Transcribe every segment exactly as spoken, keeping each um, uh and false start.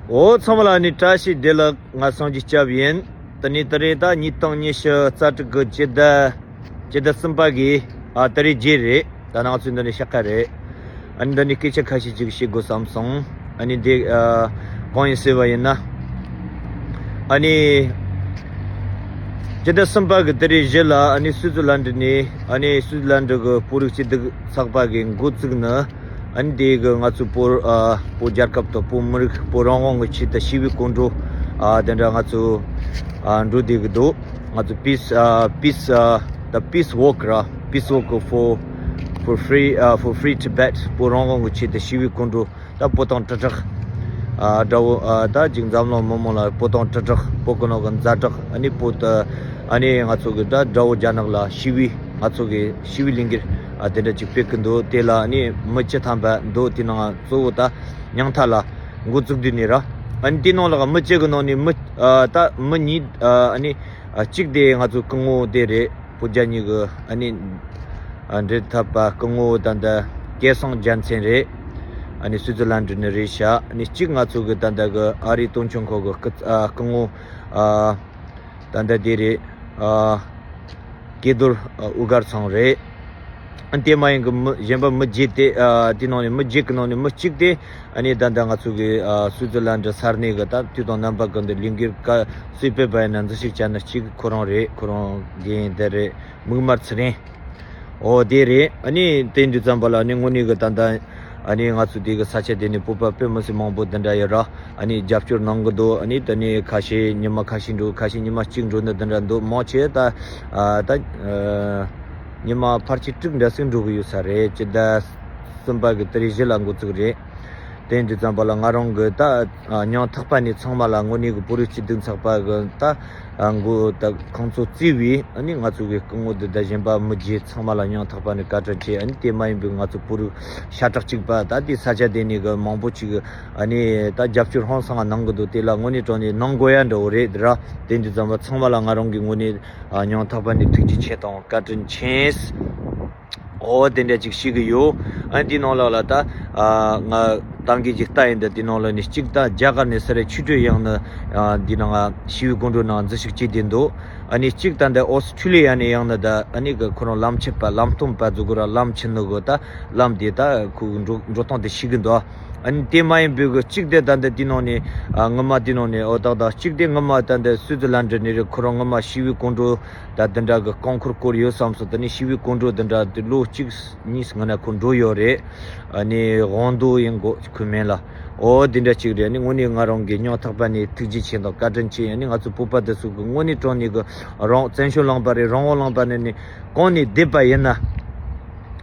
འོ་ཚང་མ་ལ་ནི་བཀྲ་ཤིས་བདེ་ལེགས། ང་སངས་རྒྱས་སྐྱབས་ཡིན། དེ་ནི་དེ་རིང་ད་ཉིས་སྟོང་ཉི་ཤུ་རྩ་དྲུག་གི་སྤྱི་ཟླ་སྤྱི་ཟླ་གསུམ་པ་གི་ཨ་དེ་རིང་རྗེས་རེད། ད་ང་ཚོའི་འདི་ནི་ཤག་ཁ་རེད། ཨ་ནི་འདི་ནི་སྐད་ཆ་ཁ་ཤས་ཅིག་བཤད་དགོས་བསམ་སོང་། ཨ་ནི་འདི་ཨ་གང་ཡིན་ཟེར་བ་ཡིན་ན། ཨ་ནི་སྤྱི་ཟླ་གསུམ་པ་གི་དེ་རིང་བཞི་ལ་ཨ་ནི་སུའི་ཙི་ལན་ཌི་ནས་ཨ་ནི་སུའི་ཙི་ལན་ཌི་གི་བོད་རིགས་སྐྱིད་སྡུག་ཚོགས་པ་གི་འགོ་བཙུགས་ནས། ཨ་ནི་དེ་གི་ང་ཚོའི་བོད་ཨ་བོད་རྒྱལ་ཁབ་དང་བོད་མི་རིགས་བོད་རང་དབང་གི་ཆེད་དུ་ཞི་བའི་སྐོར་འགྲོ་ཨ་དེ་འདྲ་ང་ཚོ་ཨ་འགྲོ་བསྡད་ཀྱི་འདུག་ང་ཚོ་peace ཨ་peace ཨ་the peace walk ར། Peace walk for for free ཨ་for free Tibet བོད་རང་དབང་གི་ཆེད་དུ་ཞི་བའི་སྐོར་འགྲོ། ད་བོད་དོན་དྲིལ་བསྒྲགས་ཨ་དགྲ་བོ་ཨ་ད་ཅིག་འཛམ་གླིང་མི་མང་ལ་བོད་དོན་དྲིལ་བསྒྲགས། བོད་ཀྱི་ནང་གི་ཛ་དྲག་ཨ་ནི་བོད་དུ་ཨ་ནི་ང་ཚོ་གི་ད་དགྲ་བོ་རྒྱ་ནག་ལ་ཞི་བའི་ང་ཚོ་གི་ཞི་བའི་ལས་འགུལ་ཨ་དེ་འདྲ་ཅིག་སྤེལ་གི་འདུག་དེ་ལ་ཨ་ནི་མི་བཅུ་ཐམ་པ་འདུག་དེ་ནང་གཙོ་བོ་ད་ཉང་ཐ་ལ་འགོ་བཙུགས་དུས་ནས་ར། ཨ་ནི་དེ་ནང་ལ་མི་བཅུ་གི་ནང་ནས་མི་ཨ་ད་མི་གཉིས་ཨ་ཨ་ནི་ཨ་གཅིག་དེ་ང་ཚོ་སྐུ་ངོ་དེ་རེད། བོད་རྒྱ་གཉིས་ཀྱི་ཨ་ནི་ཨ་འབྲེལ་ཐབས་པ་སྐུ་ངོ་ད་ལྟ་སྐལ་བཟང་རྒྱལ་མཚན་རེད། ཨ་ནི་སུའི་ཙི་ལན་ཌི་ནས་རེད་ཤག་ཨ་ནི་གཅིག་ང་ཚོ་གི་ད་ལྟ་གི་ཨ་རིའི་དོན་གཅོད་ཁང་གི་སྐུ་ཨ་སྐུ་ངོ་ཨ་ད་ལྟ་དེ་རེད། ཨ་སྐལ་རྡོར་ཨ་དབུ་དཀར་ཚང་རེད། ཨ་ནི་དེ་མ་ཡིན་གི་མི་གཞན་པ་མི་བརྒྱད་དེ་ཨ་དེ་ནང་ནས་མི་བརྒྱད་ཀྱི་ནང་ནས་མི་གཅིག་དེ་ཨ་ནི་ད་ལྟ་ང་ཚོ་གི་ཨ་སུའི་ཙི་ལན་ཌི་ས་གནས་གི་ད་དུས་དང་རྣམ་པ་ཀུན་ཏུ་ལས་འགུལ་ག་སུས་སྤེལ་བ་ཡིན་ན་འཛུལ་ཞུགས་བྱས་ན་གཅིག་ཁོ་རང་རེད། ཁོ་རང་རྒན་ཡིན་དེ་རེད། མིག་དམར་ཚེ་རིང་། ཨོ་དེ་རེད། ཨ་ནི་དེ་འདྲ་ཙམ་པ་ལ་ཨ་ནི་དངོས་གནས་གི་ད་ལྟ་ཨ་ནི་ང་ཚོ་དེ་གི་ས་ཆ་དེ་ནས་བོད་པ་དཔེ་མི་སྲིད་མང་པོ་འདི་འདྲ་ཡོད་ར། ཨ་ནི་རྒྱབ་སྐྱོར་གནང་གི་འདུག་ཨ་ནི་དེ་ནས་ཁ་ཤས་ཉི་མ་ཁ་ཤས་འགྲོ། ཁ་ཤས་ཉི་མ་གཅིག་འགྲོ་ནི་འདི་འདྲ་འདུག་མང་ཆེ་ད་ཨ་ད་ཨ་ཉི་མ་ཕལ་ཆེར་དྲུག་འདྲ་ཟིག་འགྲོ་གི་ཡོད་ས་རེད། སྤྱི་ཟླ་གསུམ་པ་གི་དེ་རིང་བཞི་ལ་འགོ་བཙུགས་རེད། དེ་འདྲ་ཙམ་པ་ལ་ང་རང་གི་ད་ཨ་སྙིང་ཐག་པ་ནས་ཚང་མ་ལ་དངོས་གནས་གི་བོད་རིགས་སྤྱི་མཐུན་ཚོགས་པ་གི་ད་ཨ་འགོ་ད་ཁོང་ཚོ་བརྩིས་པའི་ཨ་ནི་ང་ཚོ་གི་སྐུ་ངོ་འདི་ད་གཞན་པ་མི་བརྒྱད་ཚང་མ་ལ་སྙིང་ཐག་པ་ནས་བཀའ་དྲིན་ཆེ། ཨ་ནི་དེ་མ་ཡིན་པའི་ང་ཚོ་བོད་རིགས་ཤ་ཁྲག་གཅིག་པ་ད་དེ་ས་ཆ་དེ་ནས་གི་མང་པོ་ཅིག་ཨ་ནི་ད་རྒྱབ་སྐྱོར་ཧང་སང་གནང་གི་འདུག་དེ་ལ་དངོས་གནས་དྲང་གནས་གནང་དགོས་ཡ་འདྲ་བོ་རེད་ར། དེ་འདྲ་ཙམ་པ་ཚང་མ་ལ་ང་རང་གི་ངོས་ནས་ཨ་སྙིང་ཐག་པ་ནས་ཐུགས་རྗེ་ཆེ་དང་བཀའ་དྲིན་ཆེ། ཨོ་དེ་འདྲ་ཅིག་ཤེས་ཀྱི་ཡོད། ཨ་དེའི་ནང་ལོགས་ལ་ད་ཨ་ང་ཏང་གི་ཅིག་ལྟ་ཡིན་ད། དེའི་ནང་ལོགས་ནས་གཅིག་ད་རྒྱ་གར་ནས་ས་རེ་ཆུ་སྤྲོད་ཡང་ན་ཨ་འདི་ནང་ང་ཞི་བའི་སྒོ་འགྲོ་ནང་འཛུལ་ཞུགས་བྱེད་བསྡད་འདུག་ཨ་ནི་གཅིག་ད་འདི་ཨོ་སི་ཁྲུ་ལི་ཡ་ནས་ཡང་ན་ད་ཨ་ནི་གི་ཁོ་རང་ལམ་ཆས་པ་ལམ་སྟོན་པ་ཟེར་དགོས་ར། ལམ་ཕྱིན་ནོ་གི་ད་ལམ་དེ་ད་ཁོ་འགྲོ་འགྲོ་སྟངས་དེ་ཤེས་ཀྱི་འདུག་ཨ་ནི་དེ་མ་ཡིན་པའི་གི་གཅིག་དེ་ད་འདི་དེའི་ནང་ནས་ཨ་ངོ་མ་དེའི་ནང་ནས་ཨོ་ཏག་ཏག་གཅིག་དེ་ངོ་མ་ད་འདི་སུའི་ཙི་ལན་ཌི་ནས་རེད། ཁོ་རང་ངོ་མ་ཞི་བའི་སྒོ་འགྲོ་ད་འདི་འདྲ་གི་རྐང་འཁོར་བསྐོར་ཡོད་བསམ་སོང་། ད་ནི་ཞི་བའི་སྒོ་འགྲོ་འདི་འདྲ་དེ་ལོ་གཅིག་གཉིས་སྔོན་ན་ཁོ་འགྲོ་ཡོད་རེད། ཨ་ནི་དབང་རྡོ་ཡིན་གོ་ཁོའི་མིང་ལ། ཨོ་དེ་འདྲ་གཅིག་རེད། ཨ་ནི་དངོས་གནས་ང་རང་གི་སྙིང་ཐག་པ་ནས་ཐུགས་རྗེ་ཆེ་དང་བཀའ་དྲིན་ཆེ། ཨ་ནི་ང་ཚོ་བོད་པ་དེ་ཚོ་གི་དངོས་གནས་དྲང་གནས་གི་རང་བཙན་བྱོལ་ལུང་པ་རེད། རང་དབང་ལུང་པ་ནས་ནི་གང་ནས་བསྡད་པ་ཡིན་ན།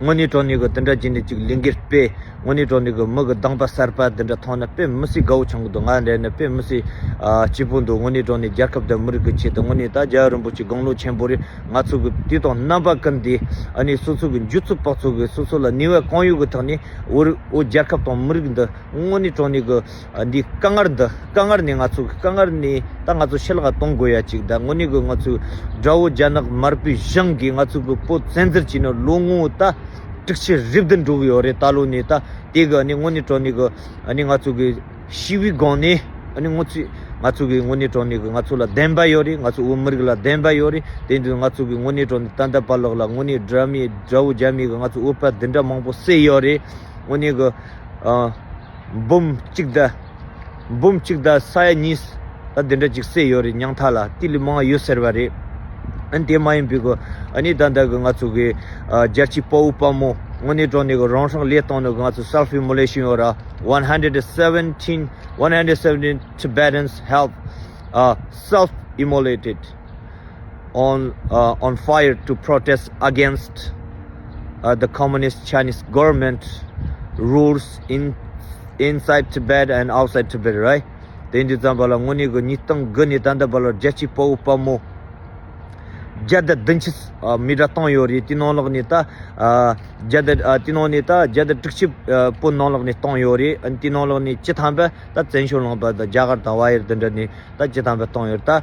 དངོས་གནས་དྲང་གནས་གི་དེ་འདྲ་བྱས་ནས་ཅིག་ལས་འགུལ་སྤེལ། དངོས་གནས་དྲང་གནས་གི་མི་གི་གདམས་པ་གསར་པ་དེ་འདྲ་མཐོང་ན་དཔེ་མི་སྲིད་དགའ་བོ་བྱུང་གི་འདུག་ང་འདྲ་ནི་དཔེ་མི་སྲིད་ཨ་སྐྱིད་པོ་འདུག་དངོས་གནས་དྲང་གནས་རྒྱལ་ཁབ་དང་མི་རིགས་ཀྱི་ཆེད་དུ། དངོས་གནས་ད་རྒྱལ་བ་རིན་པོ་ཆེ་དགུང་ལོ་ཆེན་པོ་རེད། ང་ཚོ་གི་དུས་དང་རྣམ་པ་ཀུན་ཏུ་ཨ་ནི་སོ་སོ་གི་འཇུ་ཚུལ་དཔག་ཚོད་གི་སོ་སོ་ལ་ནུས་པ་གང་ཡོད་གི་ཐོག་ནས་བོད་བོད་རྒྱལ་ཁབ་དང་མི་རིགས་འདི་དངོས་གནས་དྲང་གནས་གི་ཨ་འདི་དཀའ་ངལ་འདི་དཀའ་ངལ་ནས་ང་ཚོ་གི་དཀའ་ངལ་ནས་ད་ང་ཚོ་ཕྱི་ལོགས་གཏོང་དགོས་ཡ་ཅིག་ད་དངོས་གནས་གི་ང་ཚོ་དགྲ་བོ་རྒྱ་ནག་དམར་པོའི་ཞང་གིས་ང་ཚོ་གི་བོད་བཙན་འཛུལ་བྱས་ནས་ལོ་ངོ་ད་དྲུག་ཅུ་རེ་བདུན་འགྲོ་གི་ཡོད་རེད། ད་ལོ་ནས་ད་དེ་གི་ཨ་ནི་དངོས་གནས་དྲང་གནས་གི་ཨ་ནི་ང་ཚོ་གི་ཞི་བའི་སྒང་ནས་ཨ་ནི་ང་ཚོ་ང་ཚོ་གི་དངོས་གནས་དྲང་གནས་གི་ང་ཚོ་ལ་བདེན་པ་ཡོད་རེད། ང་ཚོ་བོད་མི་རིགས་ལ་བདེན་པ་ཡོད་རེད། དེ་འདྲ་ང་ཚོ་གི་དངོས་གནས་དྲང་གནས་ད་ལྟ་བར་ལོགས་ལ་དངོས་གནས་དགྲ་མེད་དགྲ་བོ་རྒྱ་མེད་གི་ང་ཚོ་འོས་པ་འདི་འདྲ་མང་པོ་བསད་ཡོད་རེད། དངོས་གནས་གི་ཨ་འབུམ་གཅིག་དང་འབུམ་གཅིག་དང་ས་ཡ་གཉིས་ད་འདི་འདྲ་ཅིག་བསད་ཡོད་རེད། ཉང་ཐ་ལ་དེ་ལས་མང་ཡོད་ཟེར་བ་རེད། ཨ་ནི་དེ་མ་ཡིན་པའི་གི་ཨ་ནི་ད་ལྟ་གི་ང་ཚོ་གི་ཨ་རྒྱལ་གཅེས་དཔའ་བོ་དཔའ་མོ་དངོས་གནས་དྲང་གནས་གི་རང་སྲོག་བློས་བཏང་ནི་གི་ང་ཚོ་self immolation ཡོད་ར། One hundred seventeen, one hundred seventeen Tibetans have uh, self-immolated on uh, on fire to protest against uh, the communist Chinese government rules in inside Tibet and outside Tibet, right? དེ་འདྲ་ཙམ་པ་ལ་དངོས་གནས་གི་ཉིས་སྟོང་དགུ་ནས་ད་ལྟ་བར་ལ་རྒྱལ་གཅེས་དཔའ་བོ་དཔའ་མོ་བརྒྱ་དང་བདུན་ཅུ་ཨ་མི་གྲངས་བཏང་ཡོད་རེད། དེ་ནང་ལོགས་ནས་ད་ཨ་བརྒྱ་དང་ཨ་དེ་ནང་ནས་ད་བརྒྱ་དང་དྲུག་ཅུ་ཨ་བོད་ནང་ལོགས་ནས་བཏང་ཡོད་རེད། ཨ་དེ་ནང་ལོགས་ནས་བཅུ་ཐམ་པ་ད་བཙན་བྱོལ་ནང་པ་ད་རྒྱ་གར་དང་བལ་ཡུལ་དེ་འདྲ་ནས་ད་བཅུ་ཐམ་པ་བཏང་ཡོད་རེད། ད་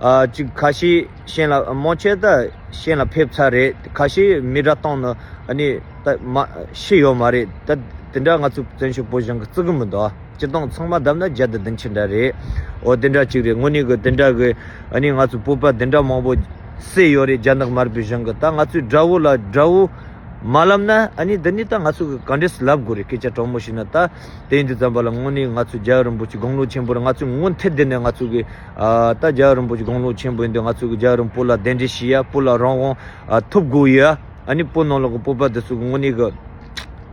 ཨ་ཅིག་ཁ་ཤས་གཞན་ལ་མང་ཆེ་ད་གཞན་ལ་ཕེབས་ཚར་རེད། ཁ་ཤས་མི་གྲངས་བཏང་ནི་ཨ་ནི་ད་མ་ཤི་ཡོད་མ་རེད། ད་ དེ་འདྲ་ང་ཚོའི་བཙན་བྱོལ་བོད་གཞུང་གིས་བརྩི་གི་མི་འདུག་ཨ། སྤྱིར་བཏང་ཚང་མ་བསྡོམས་ན་བརྒྱ་དང་བདུན་ཅུ་འདྲ་རེད། འོ་དེ་འདྲ་གཅིག་རེད། དངོས་གནས་གི་དེ་འདྲ་གི་ཨ་ནི་ང་ཚོའི་བོད་པ་དེ་འདྲ་མང་པོ་བསད་ཡོད་རེད། རྒྱ་ནག་དམར་པོའི་གཞུང་གིས། ད་ང་ཚོའི་དགྲ་བོ་ལ་དགྲ་བོ་མ་ལབ་ན་ཨ་ནི་འདི་ནས་ད་ང་ཚོ་གིས་ག་འདྲས་ལབ་དགོས་རེད། སྐད་ཆ་དྲང་མོ་བཤད་ན། ད་དེ་ཡིན་དུས་ཙམ་པ་ལ་དངོས་གནས་ང་ཚོ་རྒྱལ་བ་རིན་པོ་ཆེ་དགུང་ལོ་ཆེན་པོ་རེད། ང་ཚོས་མུ་མཐུད་དེ་ནས་ང་ཚོ་གིས་ཨ་ད་རྒྱལ་བ་རིན་པོ་ཆེ་དགུང་ལོ་ཆེན་པོ་ཡིན་དུས་ང་ཚོ་གིས་རྒྱལ་བ་རིན་པོ་ཆེ་ལ་གདན་འདྲེན་ཞུ་ཡ། བོད་ལ་རང་དབང་ཨ་ཐོབ་དགོས་ཡ། ཨ་ནི་བོད་ནང་ལོགས་ཀྱི་བོད་པ་དེ་ཚོ་གི་དངོས་གནས་གི་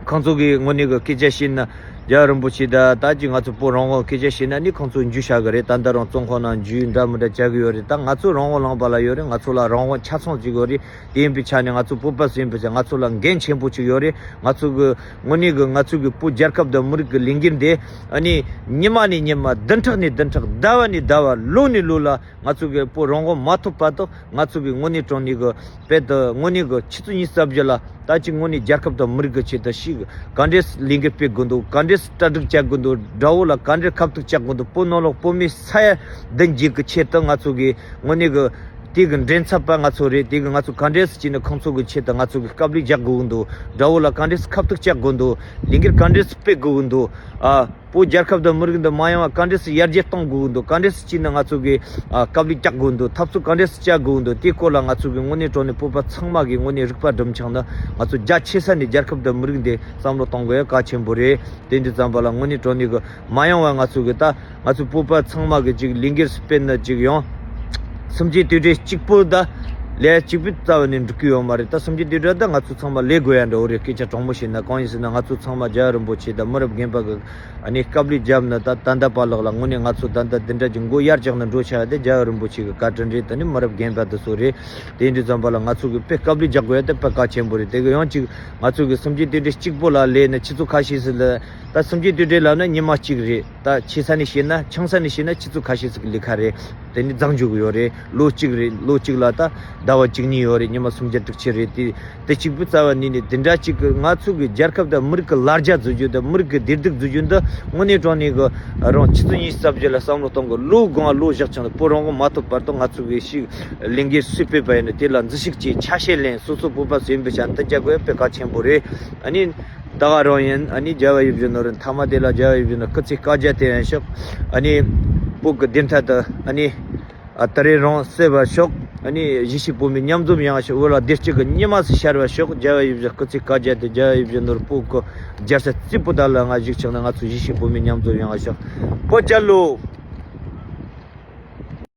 ཁོང་ཚོ་གིས་དངོས་གནས་གི་སྐད་ཆ་བཤད་ན། རྒྱལ་བ་རིན་པོ་ཆེ་ད་ད་ཅིག་ང་ཚོ་བོད་རང་དབང་སྐད་ཆ་བཤད་ན་ནི་ཁོང་ཚོ་འཇུ་བྱ་གི་རེད། ད་ལྟ་རང་བཙོན་ཁང་ནང་འཇུ་འདྲ་མི་འདྲ་བྱ་གི་ཡོད་རེད། ད་ང་ཚོ་རང་དབང་བླངས་པ་ལ་ཡོད་རེད། ང་ཚོ་ལ་རང་དབང་ཆ་ཚང་ཅིག་ཡོད་རེད། དེ་ཡིན་པའི་ཆ་ནས་ང་ཚོ་བོད་པ་ཚོ་ཡིན་པའི་ཆ་ང་ཚོ་ལ་འགན་ཆེན་པོ་ཅིག་ཡོད་རེད། ང་ཚོ་གི་དངོས་གནས་གི་ང་ཚོ་གི་བོད་རྒྱལ་ཁབ་དང་མི་རིགས་ཀྱི་ལས་འགུལ་འདི་ཨ་ནི་ཉི་མ་ནས་ཉི་མ། བདུན་ཕྲག་ནས་བདུན་ཕྲག་ཟླ་བ་ནས་ཟླ་བ། ལོ་ནས་ལོ་ལ་ང་ཚོ་གི་བོད་རང་དབང་མ་ཐོབ་བར་དུ་ང་ཚོ་གི་དངོས་གནས་དྲང་གནས་གི་དཔེ་དེ་དངོས་གནས་གི་ཆུ་ཚོད་ཉི་ཤུ་རྩ་བཞི་ལ་ད་ཅིག་དངོས་གནས་རྒྱལ་ཁབ་དང་མི་རིགས་ཀྱི་ཆེད་དུ་ཞིག་ག་འདྲས་ལས་འགུལ་སྤེལ་དགོས་འདུག་ག་འདྲས་གྲ་སྒྲིག་བྱ་དགོས་འདུག་དགྲ་བོ་ལ་ག་འདྲས་ཁ་ཐུག་བྱ་དགོས་འདུག་བོད་ནང་ལོགས་བོད་མི་ས་ཡ་བདུན་བརྒྱད་ཀྱི་ཆེད་དུ་ང་ཚོ་གི་དངོས་གནས་གི་དེ་གི་མགྲིན་ཚབ་པ་ང་ཚོ་རེད། དེ་གི་ང་ཚོ་ག་འདྲས་སེ་བྱས་ནས་ཁོང་ཚོ་གི་ཆེད་དུ་ང་ཚོ་གི་དཀའ་ལས་རྒྱག་དགོས་ཀྱི་འདུག་དགྲ་བོ་ལ་ག་འདྲས་སེ་ཁ་ཐུག་བྱ་དགོས་འདུག་ལས་འགུལ་ག་འདྲས་སེ་སྤེལ་དགོས་ཀྱི་འདུག་ཨ། བོད་རྒྱལ་ཁབ་དང་མི་རིགས་འདི་མ་ཡོང་བ་ག་འདྲས་སེ་ཡར་རྒྱས་གཏོང་དགོས་ཀྱི་འདུག་ག་འདྲས་སེ་བྱས་ནས་ང་ཚོ་གི་ཨ་དཀའ་ལས་རྒྱག་དགོས་ཀྱི་འདུག་འཐབ་རྩོད་ག་འདྲས་སེ་བྱ་དགོས་ཀྱི་འདུག་དེའི་སྐོར་ལ་ང་ཚོ་གི་དངོས་གནས་དྲང་གནས་བོད་པ་ཚང་མ་གི་དངོས་གནས་རིག་པ་སྒྲིམ་བྱས་ནས་ང་ཚོ་རྒྱ་ཆེ་ས་ནས་རྒྱལ་ཁབ་དང་མི་རིགས་འདི་བསམ་བློ་གཏོང་དགོས་ཡ་གལ་ཆེན་པོ་རེད། དེ་འདི་ཙམ་པ་ལ་དངོས་གནས་དྲང་གནས་གི་མ་ཡོང་བ་ང་ཚོ་གི་ད་ང་ཚོ་བོད་པ་ཚང་མ་གི་ཅིག་ལས་འགུལ་སྤེལ་ན་ཅིག་ཡང་། སུམ་བརྒྱའི་དུས་དྲན་གཅིག་པོ་ད་ལས་གཅིག་པུས་རྩ་བ་ནས་འགྲིག་གི་ཡོད་མ་རེད། ད་སུམ་བརྒྱའི་དུས་དྲན་ད་ང་ཚོ་ཚང་མ་ལས་དགོས་ཡ་འདྲ་བོ་རེད། སྐད་ཆ་དྲང་མོ་བཤད་ན། གང་ཡིན་ཟེར་ན་ང་ཚོ་ཚང་མ་རྒྱལ་བ་རིན་པོ་ཆེ་དང་མི་རབས་རྒན་པ་གི་ཨ་ནི་དཀའ་ལས་བརྒྱབ་ན། ད་ད་ལྟ་བར་ལོག་ལ་དངོས་གནས་ང་ཚོ་ད་ལྟ་འདི་འདྲ་གྱི་མགོ་ཡར་བཀྱགས་ནས་འགྲོ་བྱ་ཡ་དེ་རྒྱལ་བ་རིན་པོ་ཆེ་གི་བཀའ་དྲིན་རེད། ད་ནི་མི་རབས་རྒན་པ་དེ་ཚོ་རེད། དེ་འདྲ་ཙམ་པ་ལ་ང་ཚོ་གི་དཔེ་དཀའ་ལས་རྒྱག་དགོས་ཡ་དེ་དཔེ་གལ་ཆེན་པོ་རེད། དེ་གི་ཡང་ཅིག་ང་ཚོ་གི་སུམ་བརྒྱའི་དུས་དྲན་གཅིག་པོ་ལ་ལས་ནས་ཆུ་ཚོད་ཁ་ཤས་ཟིག་ལ། ད་སུམ་བརྒྱའི་དུས་དྲན་ལབ་ན་ཉི་མ་གཅིག་རེད། ད་ཆེ་ས་ནས་བཤད་ན་ཆུང་ས་ནས་བཤད་ན་ཆུ་ཚོད་ཁ་ཤས་ཟིག་གི་ལས་ཀ་རེད། དེ་ནི་འཛིང་རྒྱུ་གི་ཡོད་རེད། ལོ་གཅིག་རེད། ལོ་གཅིག་ལ་ད་ཟླ་བ་བཅུ་གཉིས་ཡོད་རེད། ཉི་མ་སུམ་བརྒྱ་དྲུག་ཅུ་རེད། དེ་དེ་གཅིག་པུས་རྩ་བ་ནས་ནས་དེ་འདྲ་གཅིག་གི་ང་ཚོ་གི་རྒྱལ་ཁབ་དང་མི་རིགས་ཀྱི་ལ་རྒྱ་འཛུགས་རྒྱུ་དང་མི་རིགས་ཀྱི་བདེ་སྡུག་འཛུགས་རྒྱུ་འདི་དངོས་གནས་དྲང་གནས་གི་རང་ཆུ་ཚོད་ཉི་ཤུ་རྩ་བཞི་ལ་བསམ་བློ་གཏོང་གི། ལོ་སྒང་ལ་ལོ་བཞག་ཀྱང་བོད་རང་དབང་མ་ཐོབ་བར་དུ་ང་ཚོ་གི་ཞིག་ལས་འགུལ་སུས་སྤེལ་བ་ཡིན་ན་དེ་ལ་འཛུལ་ཞུགས་བྱས། ཆ་ཤས་ལེན། སོ་སོ་བོད་པ་ཚོ་ཡིན་པའི་ཆ་ནས་ད་རྒྱག་དགོས་ཡ་དཔེ་གལ་ཆེན་པོ་རེད། ཨ་ནི། ད་ག་རང་ཡིན། ཨ་ནི་རྒྱལ་བ་ཡིད་བཞིན་ནོར་བུ་མཐའ་མ་དེ་ལ་རྒྱལ་བ་ཡིད་བཞིན་ནོར་བུ་སྐུ་ཚེ་བསྐལ་བརྒྱར་བརྟན་ཡང་ཤོག་ཨ་ནི་བོད་ཀྱི་བདེན་མཐའ་དེ་ཨ་ནི་ཨ་ད་རེས་རང་གསལ་བར་ཤོག་ཨ་ནི་གཞིས་བྱེས་བོད་མི་མཉམ་འཛོམས་ཡོང་བ་ཤོག་བོད་ལ་བདེ་སྐྱིད་ཀྱི་ཉི་མ་ཞིག་ཤར་བར་ཤོག་རྒྱལ་བ་ཡིད་བཞིན་སྐུ་ཚེ་བསྐལ་བརྒྱར་བརྟན། རྒྱལ་བ་ཡིད་བཞིན་ནོར་བུ་བོད་ཀྱི་རྒྱལ་ས་རྩེ་པོ་དག་ལ་ང་བཞུགས་ཆགས་ན། ང་ཚོ་གཞིས་བྱེས་བོད་མི་མཉམ་འཛོམས་ཡོང་བ་ཤོག་བོད་རྒྱལ་ལོ།